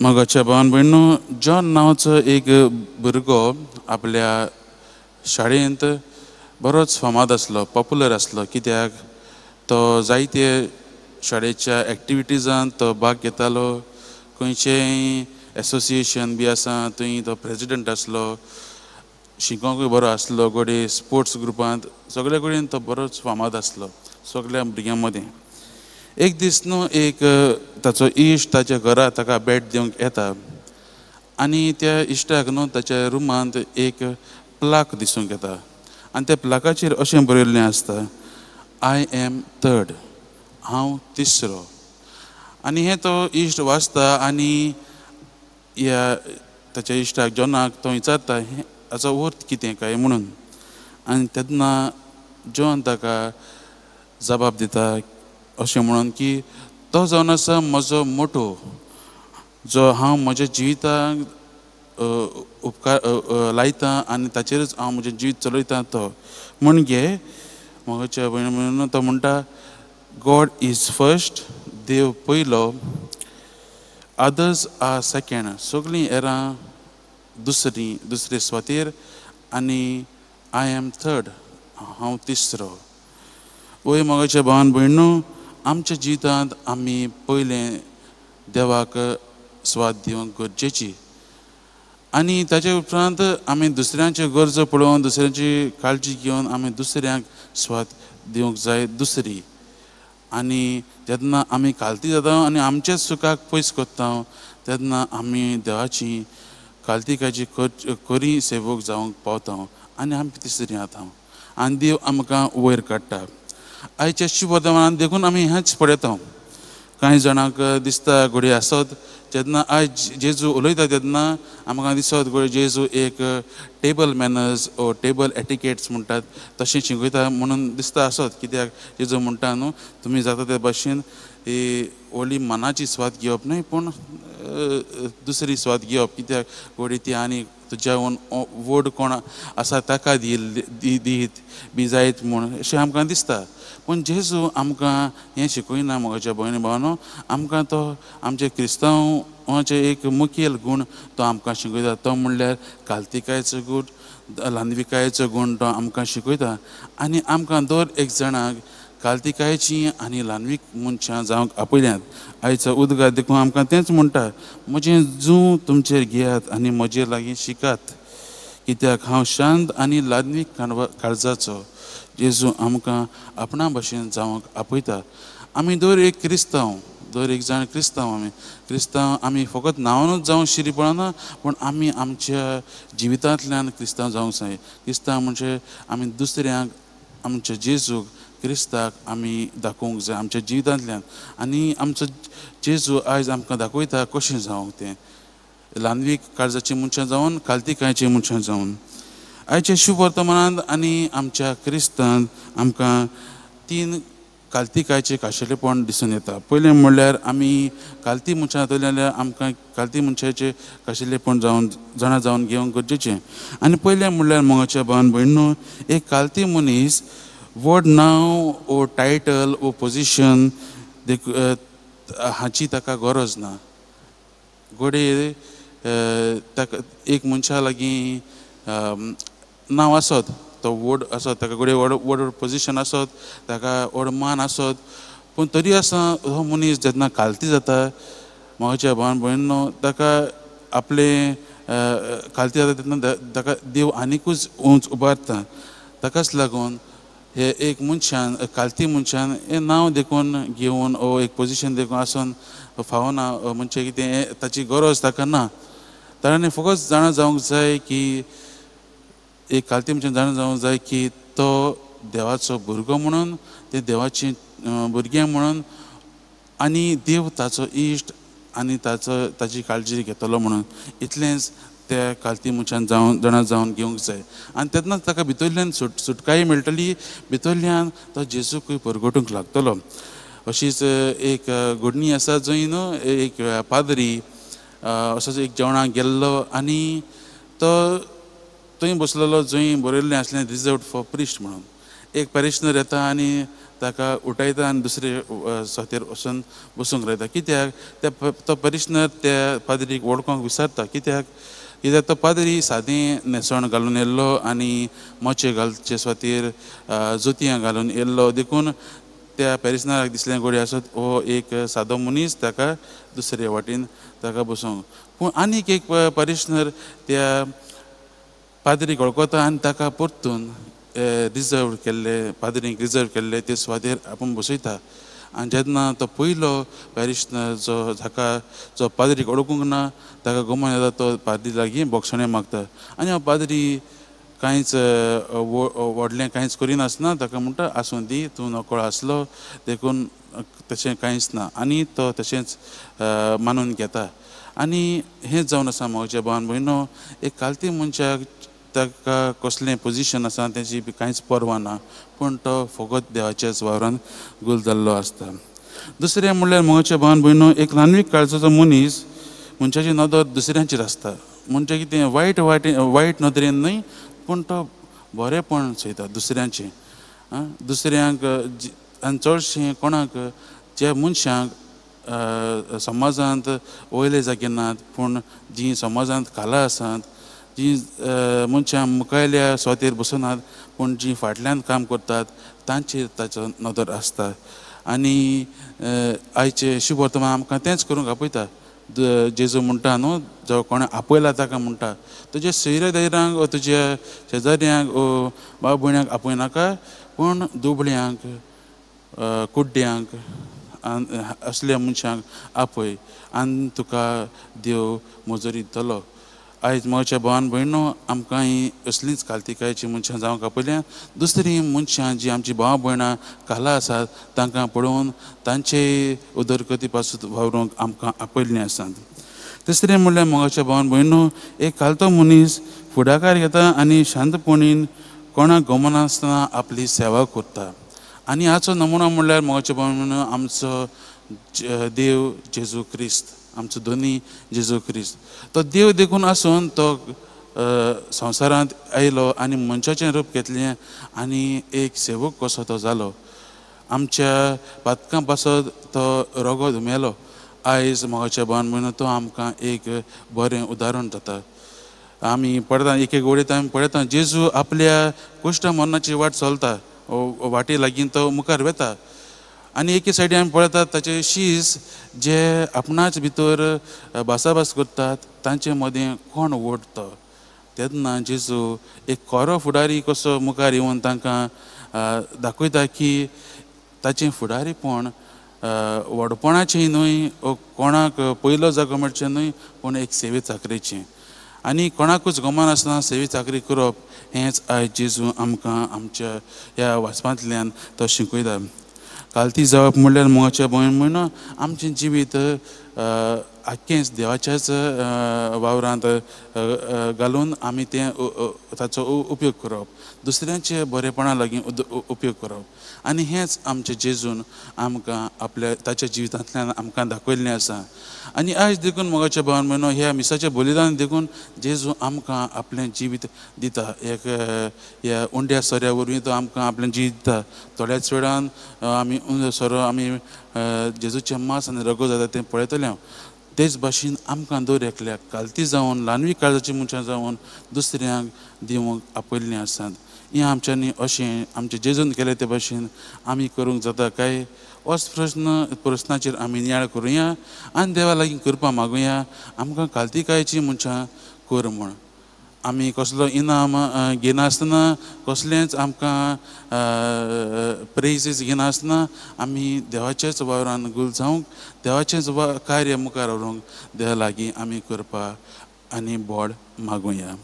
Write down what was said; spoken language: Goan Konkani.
मोगाच्या भावान भयणीनो, जॉन नांवाचो एक भुरगो आपल्या शाळेंत बरोच फामाद आसलो, पॉपुलर आसलो. कित्याक तो जायते शाळेच्या एक्टिविटीजान तो भाग घेतालो. खंयचेय एसोसिएशन बी आसा थंय तो प्रेजिडंट आसलो. शिकोंकूय बरो आसलो, घडये स्पोर्ट्स ग्रुपांत सगळे कडेन तो बरोच फामाद आसलो सगळ्या भुरग्यां मदीं. एक दीस न्हू एक ताचो इश्ट ताच्या घरा ताका भेट दिवंक येता आनी त्या इश्टाक न्हू ताच्या रुमांत एक प्लाक दिसूंक येता आनी त्या प्लाकाचेर अशें बरयल्लें आसता, I am third, हांव तिसरो. आनी हें तो इश्ट वाचता आनी ह्या ताच्या इश्टाक जॉनाक तो विचारता हाचो अर्थ कितें काय म्हणून. आनी तेन्ना जॉन ताका जबाब दिता अशें म्हणून की तो जावन आसा म्हजो मोटो, जो हांव म्हज्या जिविताक उपकार लायता आनी ताचेरच हांव म्हजें जिवीत चलयता तो. म्हणजे म्हज्या भयण तो म्हणटा, गॉड is first, देव पयलो, अदर्स are second, सगळीं हेरां दुसरी दुसरे सुवातेर, आनी I am third, हांव तिसरो. वय मोगाच्या भावान भयणीनो, आमच्या जिवितांत आमी पयलें देवाक सुवात दिवंक गरजेची आनी ताचे उपरांत आमी दुसऱ्यांच्यो गरजो पळोवन दुसऱ्यांची काळजी घेवन आमी दुसऱ्यांक सुवात दिवंक जाय दुसरी. आनी जेन्ना आमी कालती जाता आनी आमच्याच सुखाक पयस करता तेन्ना आमी देवाची कालतिकाची खरी सेवक जावंक पावता आनी आमी तिसरी जाता आनी देव आमकां वयर काडटा. आयच्या शुभवर्तमानान देखून आमी हेंच पळयता. कांय जाणांक दिसता घडये आसत जेन्ना आयज जेजू उलयता तेन्ना आमकां दिसत घडये जेजू एक टेबल मॅनर्स ओ टेबल एटिकेट्स म्हणटात तशें शिकयता म्हणून दिसता आसत. कित्याक जेजू म्हणटा न्हू तुमी जाता ते भाशेन ही व्हडली मनाची स्वाद घेवप न्हय पूण दुसरी स्वाद घेवप. कित्याक घडये ती आनी तुज्याहून व्हड कोण आसा ताका दीत बी जायत म्हूण अशें आमकां दिसता. पूण जेजू आमकां हें शिकयना मोगाच्या भयणी भावानो, आमकां तो आमचे क्रिस्तांवाचे एक मुखेल गूण तो आमकां शिकयता, तो म्हणल्यार कालतिकायेचो गूण, ल्हानविकायेचो गूण तो आमकां शिकयता. आनी आमकां दर एक जाणाक कालतिकायेची आनी ल्हानवीक मनशां जावंक आपयल्यात. आयचो उदगार देखून आमकां तेंच म्हणटा, म्हजें जूं तुमचेर घेयात आनी म्हजे लागीं शिकात, कित्याक हांव शांत आनी ल्हानवीक काळजाचो. जेजू आमकां आपणा भशेन जावंक आपयता. आमी दर एक क्रिस्तांव, दर एक जाण क्रिस्तांव, आमी क्रिस्तांव आमी फकत नांवानूच जावंक शिरी पडना पूण आमी आमच्या जिवितांतल्यान क्रिस्तांव जावंक जाय. क्रिस्तांव म्हणजे आमी दुसऱ्यांक आमच्या जेजूक क्रिस्ताक आमी दाखोवंक जाय आमच्या जिवितांतल्यान. आनी आमचो जेजू आयज आमकां दाखयता कशें जावंक तें, ल्हानवीक काळजाची मनशां जावन कालतिकायेची मनशां जावन. आयच्या शुभवर्तमानांत आनी आमच्या क्रिस्तांत आमकां तीन कालतिकायेचें खाशेलेपण दिसून येता. पयलें म्हणल्यार आमी कालती मनशां जातलीं जाल्यार आमकां कालती मनशाचें खाशेलेपण जावन जाणा जावन घेवंक गरजेचें. आनी पयलें म्हणल्यार मोगाच्या भावान भयणीनो, एक कालती मनीस व्हड नांव ओ टायटल ओ पोजिशन हाची ताका गरज ना. घडये ताका एक मनशा लागीं नांव आसत, तो व्हड आसत, ताका घडये व्हड व्हड पोजिशन आसत, ताका व्हड मान आसत, पूण तरी आसा हो मनीस जेन्ना कालती जाता मोगाच्या भावान भयणीनो, ताका आपलें कालती जाता तेन्ना ताका देव आनिकूच उंच उबारता. ताकाच लागून हे एक मनशान कालती मनशान हें नांव देखून घेवन ओ एक पोजिशन देखून आसून फावना, म्हणजे कितें ताची गरज ताका ना. ताणें फकत जाणा जावंक जाय की एक कालती मनशान जाणा जावंक जाय की तो देवाचो भुरगो म्हणून, ते देवाचें भुरगें म्हणून, आनी देव ताचो इश्ट आनी ताचो ताची काळजी घेतलो म्हणून. इतलेंच त्या कालती मनशान जावन जाणा जावन घेवंक जाय. आनी तेन्नाच ताका भितरल्यान सुटकाय मेळटली, भितरल्यान तो जेजूकूय परगटूंक लागतलो. अशीच एक घडणी आसा जंय न्हू एक पाद्री असोच एक जेवणाक गेल्लो आनी तो थंय बसलेलो जंय बरयल्लें आसलें रिजर्वड फॉर प्रिस्ट म्हणून. एक पॅरिशनर येता आनी ताका उठयता आनी दुसरे सुवातेर वचून बसूंक लायता. कित्याक तो परिशनर त्या पाद्रीक वळखूंक विसरता. कित्याक कित्याक तो पाद्री सादें न्हेसण घालून येयल्लो आनी मोचे घालचे सुवातेर जोतयां घालून येयल्लो, देखून त्या पॅरिशनराक दिसलें घोडये आसत हो एक सादो मनीस, ताका दुसरे वाटेन ताका बसोवंक. पूण आनीक एक परिशनर त्या पाद्रीक वळखता आनी ताका परतून रिजर्व केल्ले पाद्रीक रिजर्व केल्ले ते सुवातेर आपूण बसयता. आनी जेन्ना तो पयलो पॅरिशनर जो जाका जो पाद्रीक वळखूंक ना ताका गमन येता, तो पाद्री लागीं बोगसणें मागता आनी हो पाद्री कांयच व्हडलें कांयच करिनासतना ताका म्हणटा आसूं दी, तूं नकळ आसलो देखून तशें कांयच ना, आनी तो तशेंच मानून घेता. आनी हें जावन आसा म्हज्या भावान भयणो, एक कालती मनशाक ताका कसलें पोजिशन आसा तेजी कांयच पर्वा ना, पूण तो फकत देवाच्याच वावरान गुल जाल्लो आसता. दुसरें म्हणल्यार म्हज्या भावान भयणो, एक ल्हानवीक काळजाचो मनीस मनशाची नदर दुसऱ्यांचेर आसता, म्हणजे कितें वायट वायट वायट नदरेन न्हय, पूण तो बरेंपण चोयता दुसऱ्यांचें. दुसऱ्यांक आनी चडशें कोणाक ज्या मनशांक समाजांत वयले जागे नात, पूण जीं समाजांत खाला आसात, जीं मनशां मुखायल्या सुवातेर बसनात पूण जीं फाटल्यान काम करतात तांचेर ताचो नदर आसता. आनी आयचे शुभवर्तमान आमकां तेंच करूंक आपयता. जेजू म्हणटा न्हू, जो कोणें आपयला ताका म्हणटा तुज्या सोयऱ्या दायऱ्यांक ओ तुज्या शेजाऱ्यांक ओ भाव भयण्यांक आपयनाका, पूण दुबळ्यांक कुड्ड्यांक असल्या मनशांक आपय आनी तुका देव मजुरी दितलो. आयज म्हज्या भावान भयणो, आमकां ही असलींच कालतिकायची मनशां जावंक आपयल्या. दुसरीं मनशां जीं आमची भाव भयणां खाला आसात तांकां पळोवन तांचे उदरगती पासून वावरूंक आमकां आपयल्लीं आसात. तिसरें म्हणल्यार म्हज्या भावान भयणो, एक कालतो मनीस फुडाकार घेता आनी शांतपणीन कोणाक गमनासतना आपली सेवा करता. आनी हाचो नमुनो म्हणल्यार म्हज्या भावान भयणो आमचो देव जेजू क्रिस्त, आमचो धनी जेजू क्रिस्त. तो देव देखून आसून तो संवसारांत आयलो आनी मनशाचें रूप घेतलें आनी एक सेवक कसो तो जालो. आमच्या पातकां पासत तो रगत उमेलो. आयज म्हज्या भावान भयणो तो आमकां एक बरें उदाहरण जाता. आमी पळयता एक एक वडीत आमी पळयता जेजू आपल्या कुश्ट मरणाची वाट चलता, वाटे लागीं तो मुखार वता आनी एके सायडीन आमी पळयतात ताचे शीस जे आपणाच भितर भासाभास करतात तांचे मदें कोण व्हड तो. तेन्ना जेजू एक खरो फुडारी कसो मुखार येवन तांकां दाखयता की ताचें फुडारीपण व्हडपणाचें न्हय, कोणाक पयलो जागो मेळचें न्हय, पूण एक सेवे चाकरेचें. आनी कोणाकूच गमनासतना सेवे चाकरी करप हेंच आयज जेजू आमकां आमच्या ह्या वाचपांतल्यान तो शिकयता. कालती जावप म्हणल्यार म्हज्या भयण भयणो आमचें जिवीत आख्खेंच देवाच्याच वावरांत घालून आमी तें ताचो उपयोग करप, दुसऱ्यांचे बरेपणा लागीं उपयोग करप. आनी हेंच आमचें जेजून आमकां आपल्या ताच्या जिवितांतल्यान आमकां दाखयल्लें आसा. आनी आयज देखून म्हज्या भावान भयणो ह्या मिसाचें बलिदान देखून जेजू आमकां आपलें जिवीत दिता. एक ह्या उंड्या सोऱ्या वरवीं तो आमकां आपलें जिवीत दिता. थोड्याच वेळान आमी सोरो आमी जेजूचें मांस आनी रगत जाता तें पळयतलें हांव. तेच भाशेन आमकां दर एकल्याक कालती जावन ल्हानवी काळजाची मनशां जावन दुसऱ्यांक दिवंक आपयल्लीं आसात. हें आमच्यांनी अशें आमचें जेजून केलें ते भाशेन आमी करूंक जाता काय होच प्रस्नाचेर आमी नियाळ करुया आनी देवा लागीं कृपा मागुया आमकां कालतिकायची मनशां कर म्हूण. आमी कसलो इनाम घेनासतना, कसलेंच आमकां प्रेजीस घेनासतना आमी देवाच्याच वावरान गुल जावंक, देवाचेंच कार्य मुखार व्हरूंक देवा लागीं आमी करपा आनी बोड मागुया.